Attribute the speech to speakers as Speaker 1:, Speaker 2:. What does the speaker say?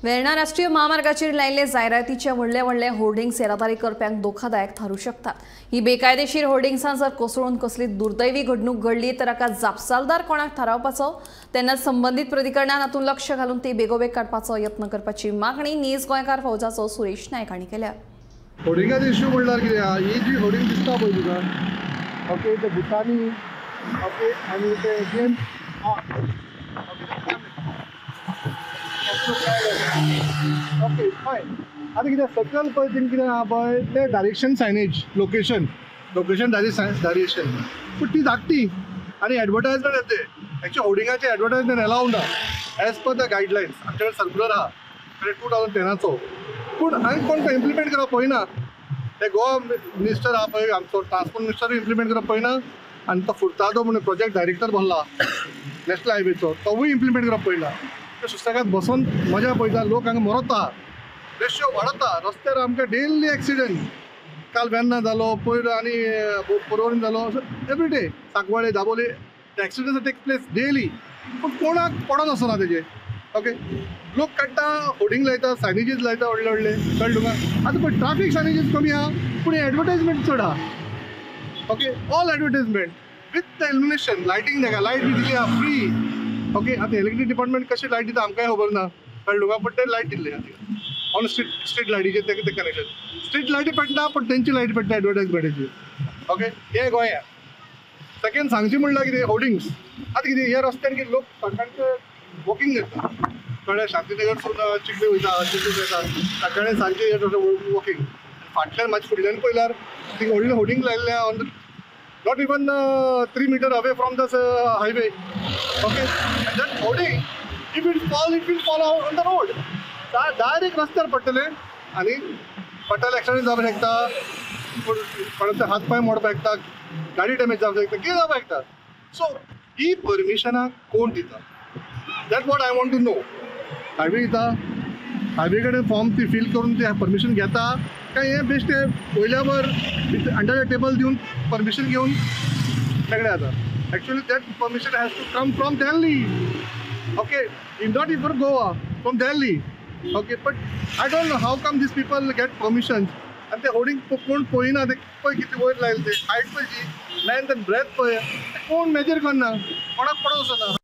Speaker 1: वेर्णा राष्ट्रीय महामार्गाचेर लायिल्ले जायरातीचे व्हडले व्हडले होर्डिंग्स येरादारी करप्यांक धोकादायक थारूं शकतात। ही बेकायदेशीर होर्डिंग्सां जर कोसळून कसली दुर्दैवी घडणूक घडली तर हाका जापसालदार कोणाक थारावपाचो तेन्ना संबंदीत प्राधिकरणान हातूंत लक्ष घालून ती बेगोबेग काडपाचो यत्न करपाची मागणी नीज गोंयकार फौजाचो सुरेश नायक हांणी केल्या।
Speaker 2: होर्डिंगाचो इश्यू म्हणल्यार कितें आहा, ही जी होर्डिंग दिसता पळय तुका, ओके, ते भुतानी, ओके, आनी ते गेम, ओके फायन। आतां कितें सकयल पळय तें कितें आहा पळय तें direction signage, location, location direction, पूण ती धाकटी आनी एडवर्टायजमेंट येते। एक्चुअली होर्डिंगाचें एडवर्टायजमेंट एलाव ना एज पर the guidelines. आमचे कडेन सर्कुलर आहा 2010चो, पूण हांवें कोण तो इम्प्लिमेंट करप पळयना। ते गोवा मिनिस्टर आहा पळय आमचो ट्रान्सपोर्ट मिनिस्टरूय इम्प्लिमेंट करप पळयना, आनी तो फुर्तादो म्हणून प्रोजेक्ट डायरेक्टर भरला नॅशनल हायवेचो, तोवूय इम्प्लिमेंट करप पळयना। ते सुसेगाद बसून मजा पळयता, लोक हांगा मरता, रेशियो वाडता रस्त्यार आमकां डेली एक्सिडंट। काल वेर्ना जालो, पयर आनी पर्वरीन जालो, every day Sancoale, Dabolim accidents take place daily, पूण कोणाक पडत आसना तेजेर। ओके, लोक काडटा, होर्डिंग लायता, सायनेजीस लायता व्हडले व्हडले, कळ्ळें तुका। आतां पळय ट्राफीक सायनेजीस कमी आहा, पूण एडवर्टायजमेंट चड आहा। Okay, all advertisement with the illumination, lighting ताका लायट बी दिली आहा फ्री। ओके, आतां इलेक्ट्रीक डिपार्टमेंट कशें लायट दिता आमकांय खबर ना, कळ्ळें तुका, पूण ते लायट दिल्ली आहा ऑन स्ट्रीट, स्ट्रीट लायटीचेर तें कनेक्शन, स्ट्रीट लायटी पेटना पूण तेंची लायट पेट्टा एडवर्टायजमेंटाची। ओके, हें गोंया। सेकेंड सांगचें म्हणल्यार कितें होर्डिंग्स। आतां कितें ह्या रस्त्यान कितें लोक सकाळचे वॉकिंग करता, कळ्ळें, शांतीनगर चिखली वयता, चिखली वयता सकाळीं सांजचे वॉकिंग। फाटल्यान मातशें फुडल्यान पळयल्यार थिंगा व्हडलें होर्डिंग लायिल्लें आहा on not even 3 meter away from the highway. Okay, that hoarding if it fall, it will fall on the road, direct रस्त्यार पडटलें आनी पडटलें, एक्सिडंट जावपाक शकता, कोणाचे हात पांय मोडपाक शकता, गाडी डॅमेज जावपाक शकता, कितें जावपाक शकता। सो ही परमिशनां कोण दिता, that what I want to know. Highway दिता, हायवे कडेन फॉर्म ती फील करून ते परमिशन घेता काय हें बेश्टें वयल्यावर अंडर the table दिवन परमिशन घेवन मेकळें जाता। Actually that permission has to come from Delhi, okay, in not even Goa, from Delhi. Okay, but I don't know how come these people get permissions. आनी ते होर्डिंग कोण पळयना, ते पळय कितलें वयर लायलें, ते हायट पळयची, लेंथ आनी ब्रेथ पळय, कोण मेजर करना, कोणाक पडत वचना।